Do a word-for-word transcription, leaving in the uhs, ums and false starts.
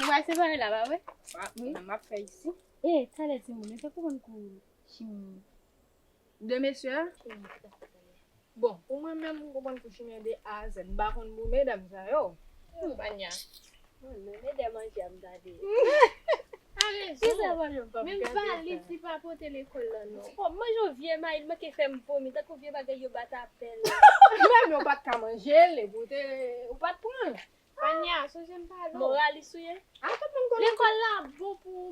Pral separe la, pa vre? Wi. M ap fè isi. E, talè timoun, yo te konprann kou chimè. De mesye a? Bon, pou mwen menm, m konprann kou chimè de A a Z. M pa konn pou medam sa yo. Panya. Mwen menm, e de manje a m gade. A rezon. Men valiz li pa pote lekòl la non. Bon, manje yon vye mayi, l manke fè m vomi, tankou vye bagay yo bat apèl. Menm yo pa t ka manje l, epi ou te, ou pa t pran l. Panya, sonje m pa lou. Moralis ou ye? A, tout moun konnen. Lekòl la bon pou ou